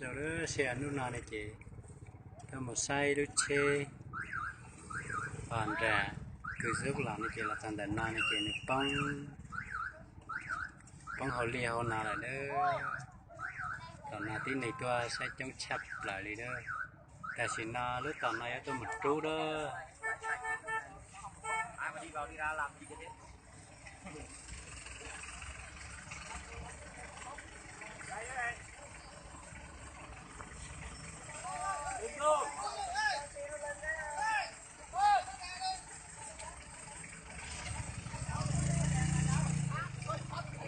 Rau lub sij hawm hnub no ne ces tuaj mus saib lub tsheb os nram kws zub los ne ces los txog ntawm no ne ces nws poob, poob hauv liaj hauv no lawm na. Tom no tib neeg tuaj saib coob tshaj plaws li na. Tam sim no lub tom no yuav tuaj mus rub na.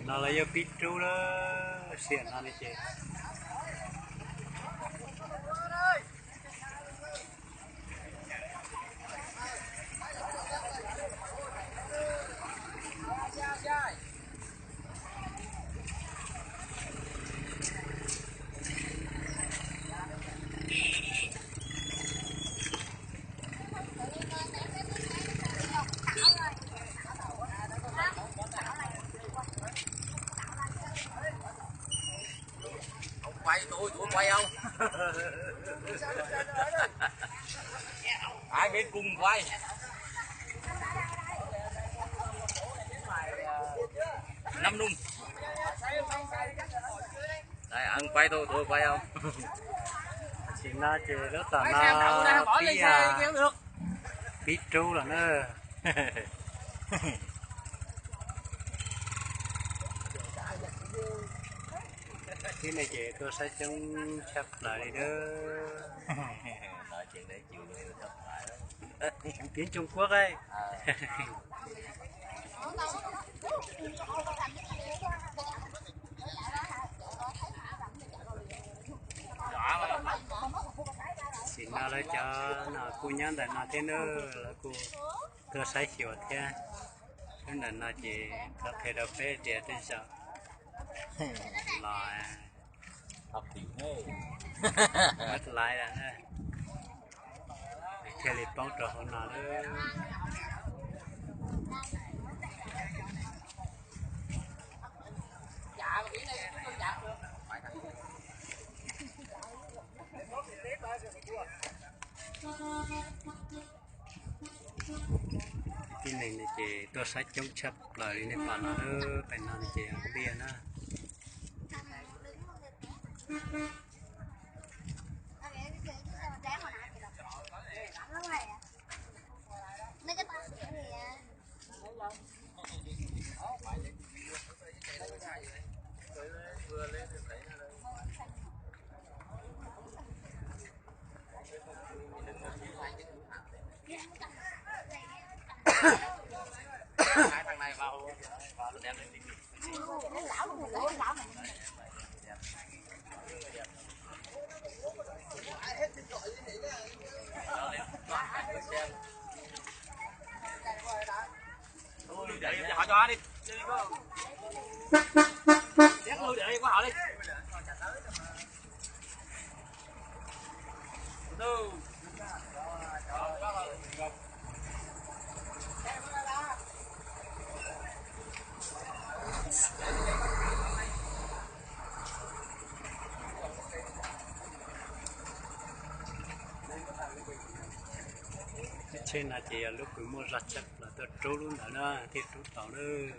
No los yog pib rub lawm, sij hawm no ne ces Ông quay tôi, tôi quay ông. Hai bên cùng quay. Năm nung. Đây, ông quay tôi, tôi quay ông. Tam sim no ces lub tom no pib, pib rub lawm na. Tib neeg ces tuaj saib coob tshaj plaws li na. Tiếng Trung Quốc ấy. Tam sim no lawv cov no kuj nyob ntawm no thiab na, lawv kuj tuaj saib xyuas thiab. Lub ntawm no ces tau qhia rau peb tias tej zaum los laiv lawm na, thiaj li poob rau hauv no lawm. Tib neeg no ces tuaj saib coob tshaj plaws li nej pom no, pem no ces liaj na. Lub tsheb no ces yog lub kws muaj zog tshaj plaws, tuaj rub lub ntawd na thiaj rub tau lawm.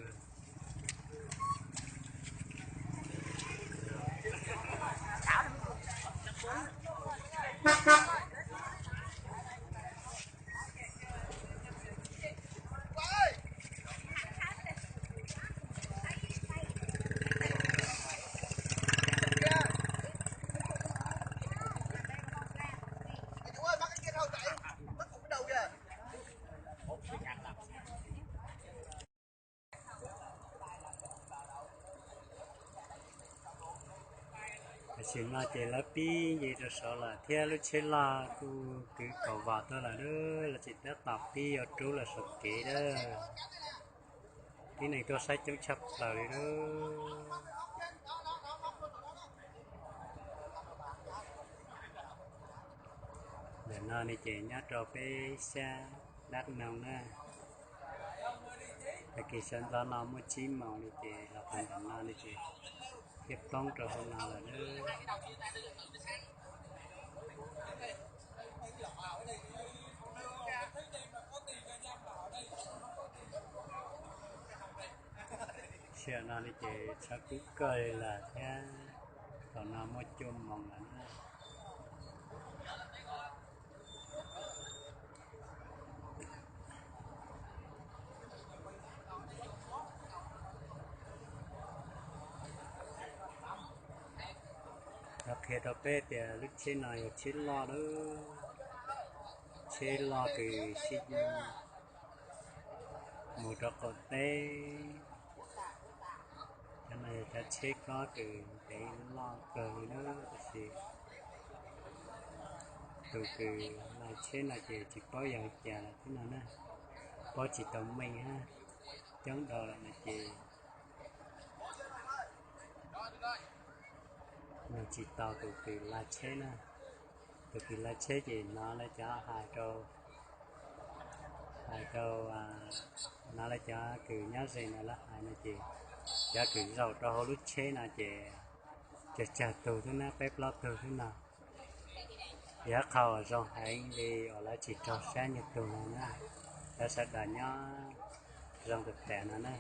Tam sim no ces lawv pib nce rau saud lawm thiab, lub tsheb loj kuj kwv kaum vos tuaj lawm, lawv tseem tab tom pib yuav rub lawm saum kev lawm. Tib neeg tuaj saib coob tshaj plaws li lawm. Ntawm no ne ces nyob rau peb sab Đắk Nông na. Tag kis sawv ntxov no muaj tsib moos li ces los txog ntawm no ne ces Thiaj poob rau hauv no lawm na. Sij hawm no li ces tshav kub kawg li lawm thiab, thaum no muaj cuaj moos lawm na. Lawv qhia rau peb tias lub tsheb no yog tsheb loj lawm, tsheb loj kws sib mus rau qaum teb. Cov no yog cov tsheb kob kws ntev loj kawg li na, tab sis tus kws lais tsheb no ces tsis paub yog li cas lawm thiab no na, paub tsis tau meej hab, coob dua lawm no ces nug tsis tau tus kws lais tsheb na. Tus kws lais tsheb ces hnov lawv cov hais rau, hais rau, hnov lawv cov kws nyob ze no lawv hais no ces cov kws zaum rau hauv lub tsheb no ces tsawg tsawg tug xwb na, peb plaub tug xwb no. Yog qhov uas zoo heev li uas lawv tsis raug sab nyuag tug no na, lawv sawv daws nyob zoo tag tas no na.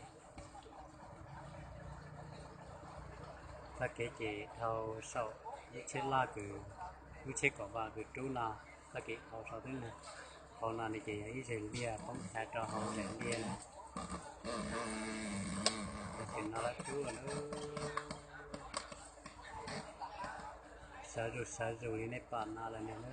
Txoj kev ces dhau saum lub tsheb loj kws, lub tsheb kaum vaj kws rub no, txoj kev dhau saum twb no. Hauv no ne ces yog ib zes liaj poob thav rau hauv zes liaj na. Tam sim no lawv rub lawm na. Sawv zus sawv zus li nej pom no lawm niag na.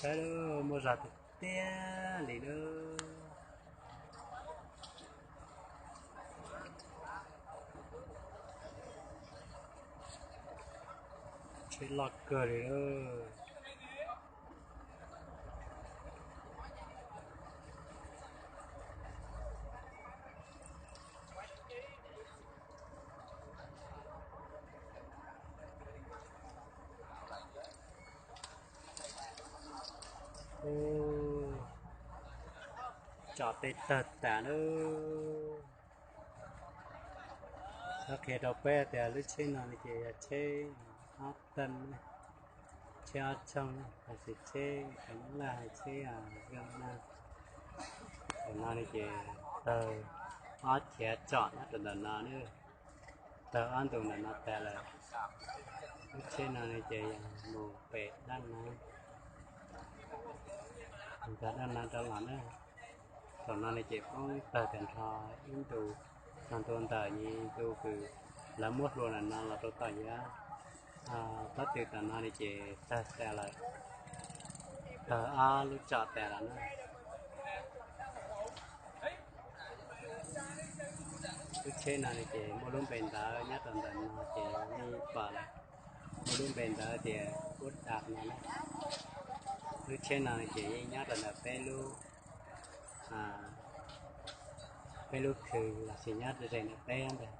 Saib lub, muaj zog tiag tiag li lub. Tsheb loj kawg li lub. Tsom tes tawg tas lub. Lawv qhia rau peb tias lub tsheb no ces yog tsheb ob teej, tsheb ob tshooj, hais tias tsheb, laj hais tsheb zoo na. Tam no ne ces tawg ob chav tsom nyob rau ntawm no na, tawg ob ntus ntawm no tas lawm. Lub tsheb no ne ces yog mus pem dab na, mus txog dab na rov los na. Thaum no ne ces poob tawg tag nrho ib ntu, txog ntua ntawm ntu kws lawv muab hlua ntawm no los rau tom yav pob tw tom no ne ces tawg tas lawm, tawg ob lub tsom tas lawm na. Lub tsheb no ne ces muaj lub npe ntawv nyob rau ntawm no ces yeej pom lawm, muaj lub npe ntawv tias Ub Dam no na. Lub tsheb no ne ces yeej nyob rau ntawm peb lub, peb lub khw los sis nyob ze ntawm peb ntag.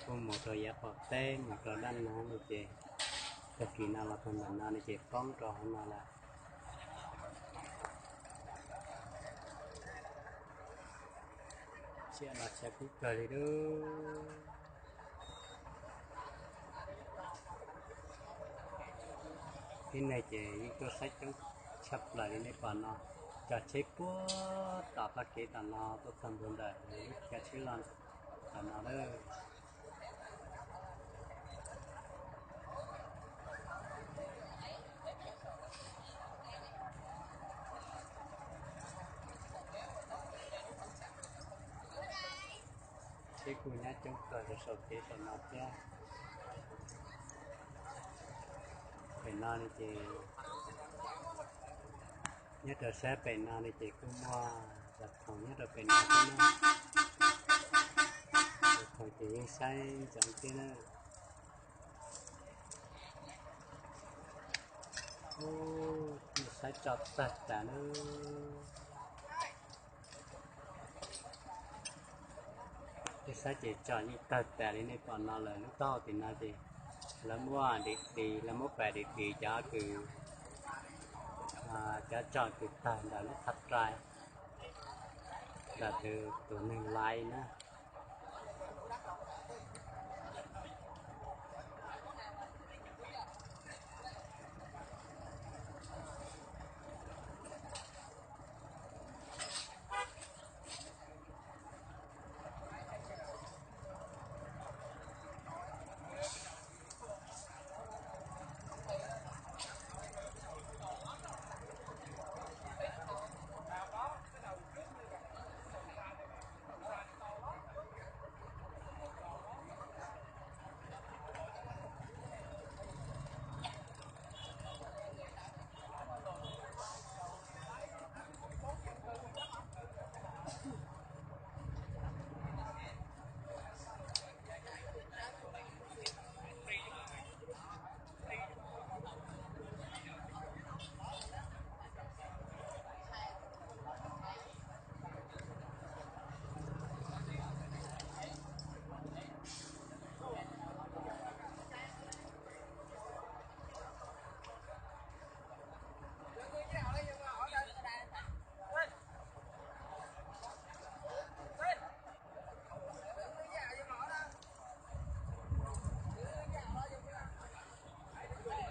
Kuj mus rau yav qaum teb mus rau dab na no ces tag kis no los txog ntawm no ne ces poob rau hauv no lawm. Sij hawm no tshav kub kawg li lub. Tib neeg ces yeej tuaj saib coob tshaj plaws li nej pom no, cov tsheb puag tom txoj kev tom no tuaj txog ntua ntawm lub chav tsheb loj tom no lawm. Tsheb kuj nyob coob kawg rau saum kev saum no thiab. Pem no ne ces, nyob rau sab pem no ne ces kuj muaj zaj khoom nyob rau pem no thiab na. Thaum ces yeej saib ntsoov thiab na. Ub, saib tso tawg tas na. Saib ces tso yeej tawg tas li nej pom no lawm. Lub taub hau tim no ces lawv muab di di, lawv muab pas di di cov kws, cov tso kws tawg ntawm lub qhov rai, ntawm tus neeg lais na.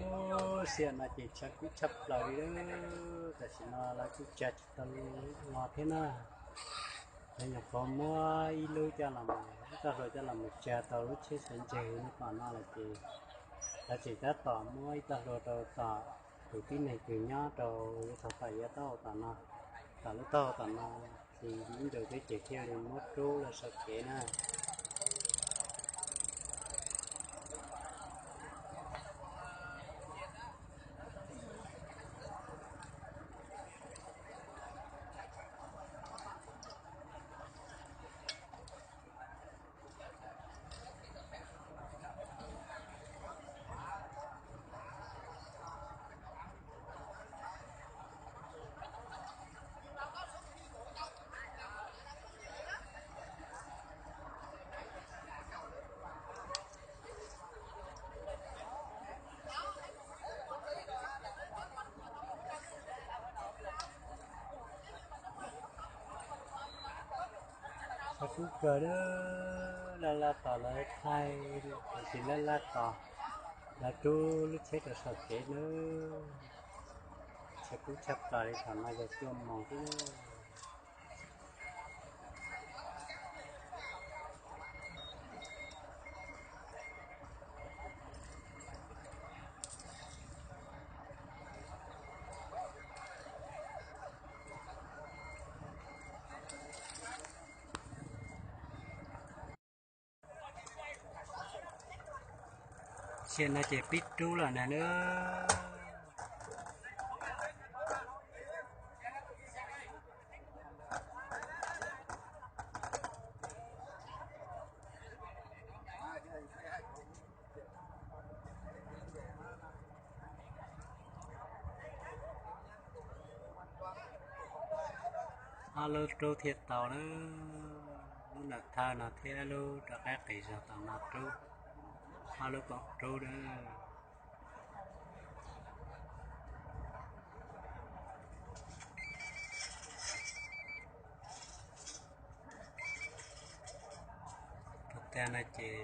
Ub, sij hawm no ces tshav kub tshaj plaws li. Tam sim no lawv kuj tsa tsis tau los thiab na. Lawv nyuam qhuav muab ib lub coj los, ib tog hlua coj los mus tsa tau lub tsheb xaiv ntseg neb pom no lawm ces lawv tseem tab tom muab ib tog hlua rau tom tus tib neeg kws nyob rau yuav txog tom yav taub hau tom no, tom lub taub hau tom no, ces ib ntus thiab ces thiaj li muab rub los sau kev na. Tshav kub kawg, laj laj tos lawv thaij, tab sis laj laj tos lawv rub lub tsheb rau saum kev na. Tshav kub tshaj plaws li, thaum no yog cuaj moos xwb. Sim no ces pib rub lawm na nawb. Ob lub rub thiaj tau na, lub ntawm thawj no thiab lub rov qab qis zog tom no rub, ob lub koom rub na. Tus tag no ces,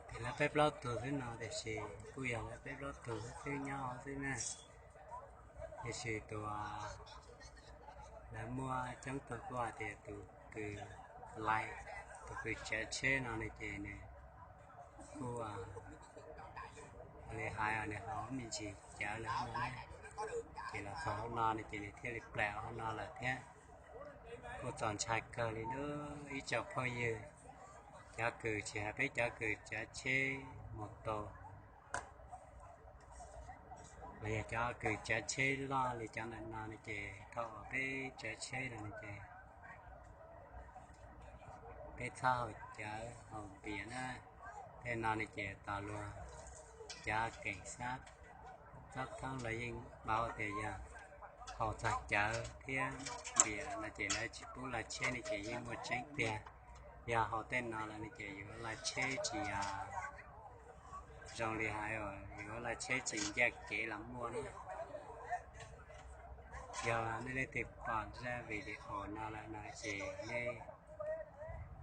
ces lawv peb plaub tug xwb no, tiam sis kuj yog lawv peb plaub tug xwb nyob xwb na. Tiam sis tus, lawv muaj coob tug kuj hais tias tus kws lais, tus kws tsav tsheb no ne ces nws kuj li hais nws ho me ntsis cawv lawm no, ces los txog hauv no ne ces nws thiaj li plam hauv no lawm thiab. Kuj txaus ntshai kawg li na ib tsoom phooj ywg, cov kws tsis hais peb cov kws tsav tsheb mus tau, los yog cov kws tsav tsheb loj li cov ntawm no ne ces thaum peb tsav tsheb no ne ces Peb txhob haus cawv haus npias na. Tej no ne ces tos luag cov keem xab txhob thoob los yeej paub tias yog haus txog cawv thiab npias no ces lawv tsis pub los tsheb ne ces yeej muaj tseeb tiag. Yog haus tej no lawm ne ces yuav los tsheb tsis yog zoo li hais, yuav los tsheb tsis ncaj kev los muaj na. Yog nej leej twg pom zaj video no lawm no ces nej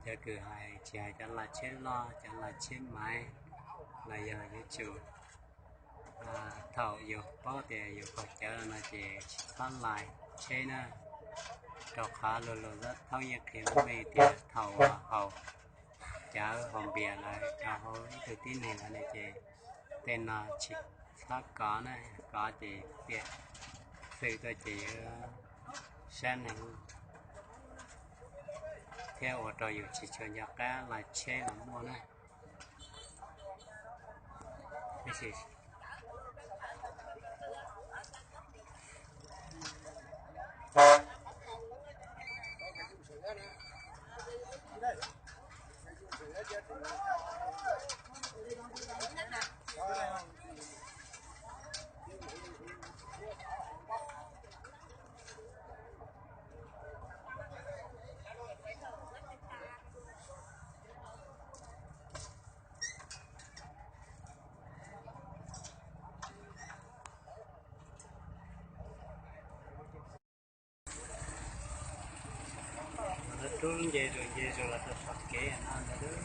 cov kws hais tsis hais cov los tsheb loj cov los tsheb maiv los yog yuav tsum thaum yus paub tias yus haus cawv no ces tsis txhob los tsheb na. Rau qhov luag luag xab thoob yeej qhia meej tias thaum uas haus cawv haus npias lawm rau hauv ib tug tib neeg lawm ne ces tej no tsis txhob kov na, kov ces tiam xwm tuaj ces yuav sab neeg thiab ua rau yus tsis tshua nco qab los tsheb los muaj na. Lawv rub nce zus nce zus los rau saum kev no ntag.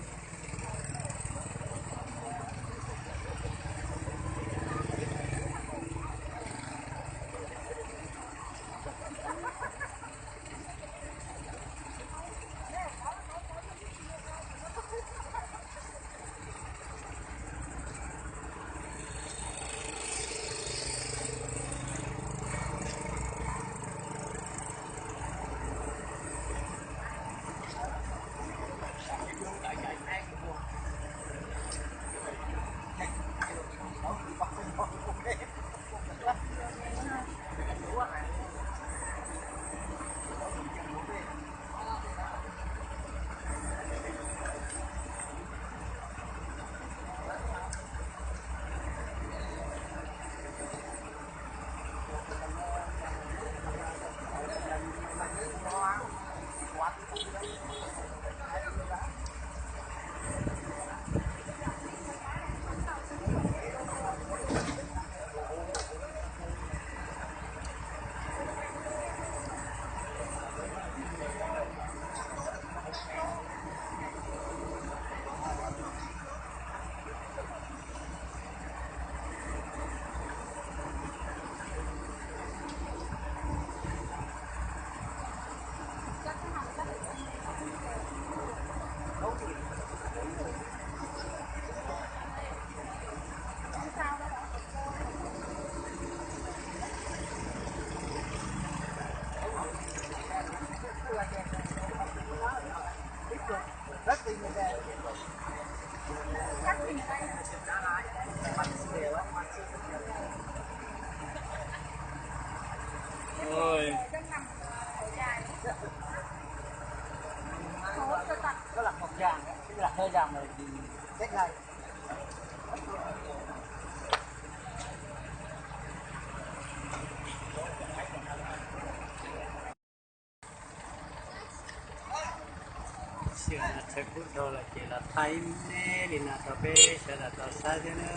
Tsheb kub dhau lawm ces los thaij me me li no rau peb sawv daws tau saib xwb na.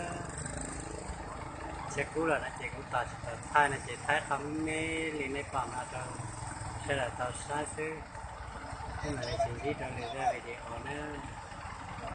Tsheb kub lawm no ces kuv tos tsis tau thaij no ces thaij qhov me me li nej pom no rau sawv daws tau saib xwb. Peb mam li sib ntsib rau lwm zaj video na.